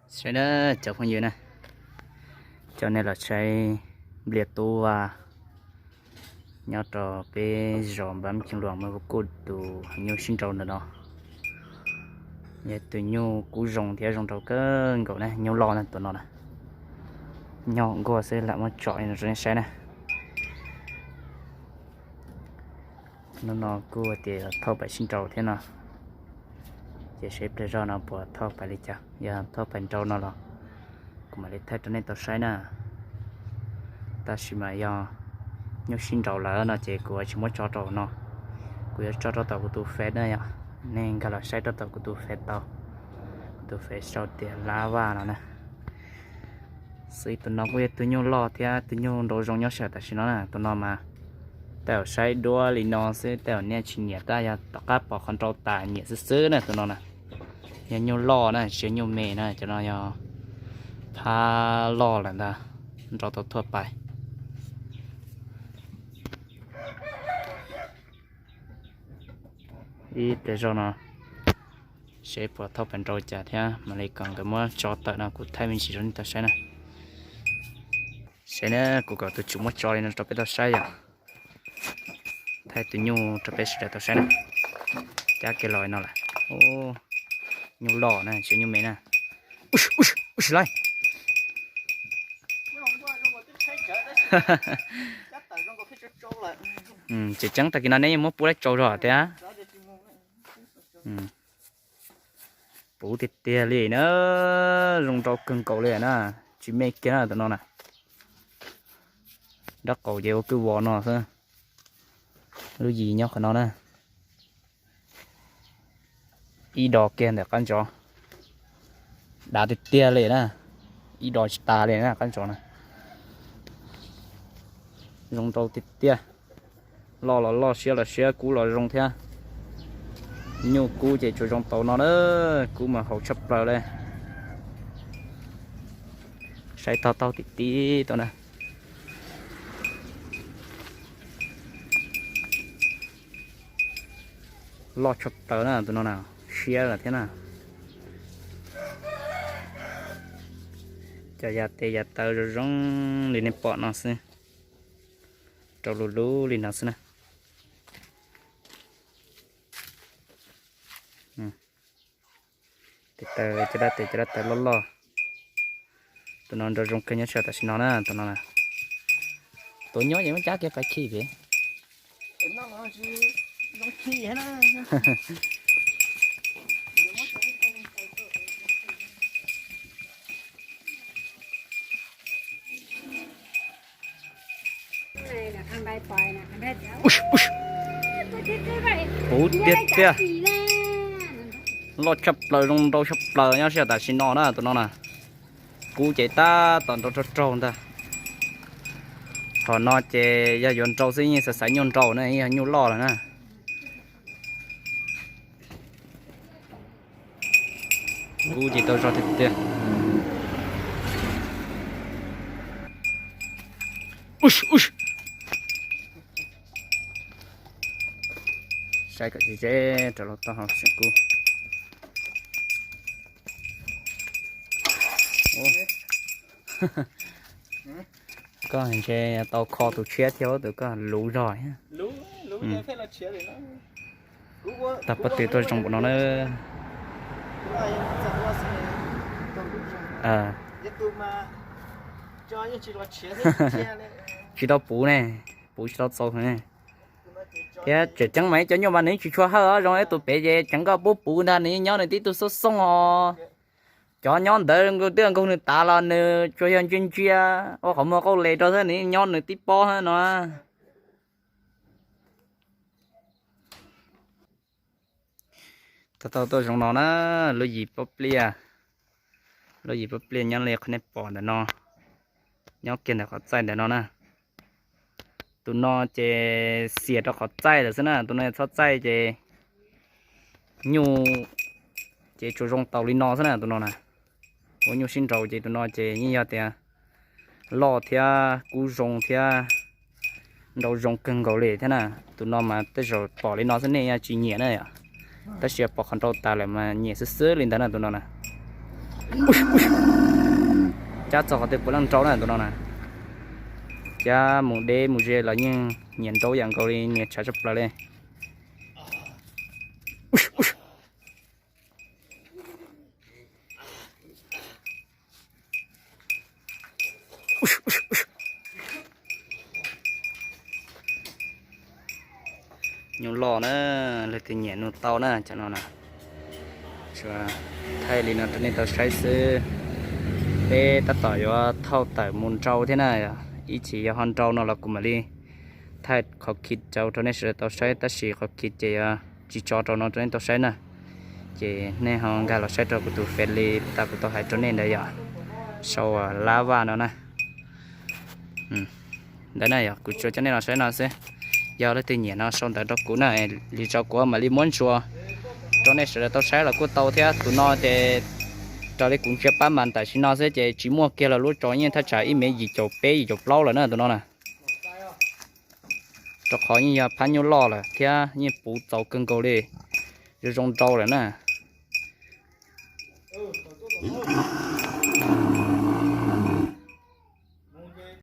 Saib na, cov phooj ywg na, coj nej los saib npliaj tub vaj nyob rau peb zos Npab Ceeb Luas Mes Kas Kus tus nyuj sib nraus ntawm no. Yog tus nyuj kub zoo thiab zoo nraus kawg nkaus na, nyuj loj na tus no na. Nyob nkuaj xwb lam muab tso rau nej saib na. Hnub no kuj tias thauj pais sib nraus thiab no, ces seb pliag zog no puas thauj pais li cas, yog thauj pais nraus no los kuv mam li thaij rau nej tau saib na. Tab sis mas yog nyuj sib nraus lawm no ces kuv tsis muab tso rau no, kuv yuav tso rau tom kuv tus Face na yom. Nej nkag los saib rau tom kuv tus Face tau, kuv tus Face sau tias Lab Vaj no na. Xws tus no kuj yog tus nyuj loj thiab tus nyuj nraus zoo nyob sij hawm tam sim no na. Tus no mas tej zaum saib duab li no xwb tej zaum nej tsis nyiam, tab yog tom qab pom qhov nraus tas nyiam xwb xwb na tus no na. Yog nyuj loj na, tsis yog nyuj me na, cov no yog phab loj lawm ntag, nraus tau thuaj pais. Ib pliag zog no seb puas thauj pais nraus cas thiab mam li kom nkawd muab tso tawm no kuv thaij me ntsis rau nej tau saib na. Saib na, kuv kom tus tswv muab tso li no rau peb tau saib yom. Thaij tus nyuj rau peb sawv daws tau saib na. Cab kiag los no lawm. Nyuj loj na, tsis yog nyuj me na. Ub, ub, ub, sis laij. Tseem ceeb tag kis no neb yeej muab pub laib tsau zog thiab. Puv tiag tiag li na, zoo nraus kawg nkaus li na, tsis me kiag na tus no na. Nraub qaum ces ua kwj vos no xwb, lub yim nyob qhov no na. Ib dos kiag ntawm qab ntsov, dav tiag tiag li na, ib dos tsis tas li na qab ntsov na. Zoo nraus tiag tiag, loj los loj, siab los siab, kub los zoo thiab. Nyuj kub ces tsuas zoo tau no na, kub mas haum tshaj plaws li. Saib tog taug tim tib tau na. Loj tshaj plaws na tus no na, siab lawm thiab na. Cov yam tes yam taw zoo zoo li nej pom no xwb, rau lus lub li no xwb na. Tes taw, cov dab tes cov dab taw loj loj. Tus no nrau zoo kawg nyob sij hawm tam sim no na, tus no na. Tus nyob ces muab cab kiag pais khi pem. Puv tiag tiag, loj tshaj plaws, zoo nrau tshaj plaws nyob sij hawm tam sim no na tus no na. Kub ces tab tom nrau raug raug ntag. Thaum no ces yog yuav nrau xwb yeej xav xaiv nyuj nrau na, yog nyuj loj lawm na. Kub ces tau zog tiag tiag. Saib kom ze ze rau lub taub hau seem kub. Koj ntshe tau kho tus tshiab thiab tus koj luv zog. Tag pob tw tuaj zoo npaum no na. Tsis tau puv ne, puv tsis tau txaus ne. Thiab tseem ceeb mas ib cov nyuj mas nws tsis tshua hawj os, zoo ib tus pem ces tseem koj pub puv ntag nws nyob nws tib tug xoob xoob os. Cov nyob ntawd nkaug twb nkaug nws tas los nws tsuas yog ntsia ntsia ua qhov muag qauj les rau xwb, nws nyob nws tib pob no. Tau tau tuaj zoo no na, lub yim pob pliaj, lub yim pob pliaj nyob li qhov nej pom ntawm no, nyob kiag ntawm qhov txaij ntawm no na. Tus no ces xiam rau qhov txaij lawm xwb na, tus no yog txhob txaij ces nyuj ces tsuas zoo tau li no xwb na tus no na. Ua nyuj sib nraus ces tus no ces yeej yog tias loj thiab kub zoo thiab Nrau zoo kawg nkaus li thiab na. Tus no mas tej zaum pom li no xwb nej tsis nyiam na yom, tab sis pom qhov nrau tas lawm mas nyiam xwb xwb li ntawd na tus no na. Cab txog qhov twg puav leej nrau na tus no na. Cab mus deb mus ze los yeej nyiam nrau yam nkaus li, nyiam tshav tshaj plaws li. Nyuj loj na, leej twg nyiam nug tau na cov no na. Thaij li no rau nej tau saib xwb. Peb tab tom yuav thauj tawm mus nrau thiab na. Ib chim yog ho nrau no los kuv mam li thaij qhov khi rau rau nej sawv daws tau saib, tab sis qhov khi ces yuav tsis tso rau no rau nej tau saib na. Ces nej ho nkag los saib rau kuv tus Face li tas kuv tau hais rau nej ntawd yom, sau Lab Vaj no na. Ntawd na yog kuv tsuas coj nej los saib no xwb. Yog leej twg nyiam no sau ntawv rau kuv na, li tso kuv mam li muab ntsuas rau nej sawv daws tau saib los kuj tau thiab. Tus no ces raws li kuv ntsia pab mas tam sim no xwb ces tsis muaj kiag los lub tsov, yeej thaj tsam ib mev yim caum peb yim caum plaub lawm na tus no na. Rau qhov yeej yog phab nyuj loj lawm thiab yeej puv txaus kawg nkaus li, zoo zoo nrau lawm na.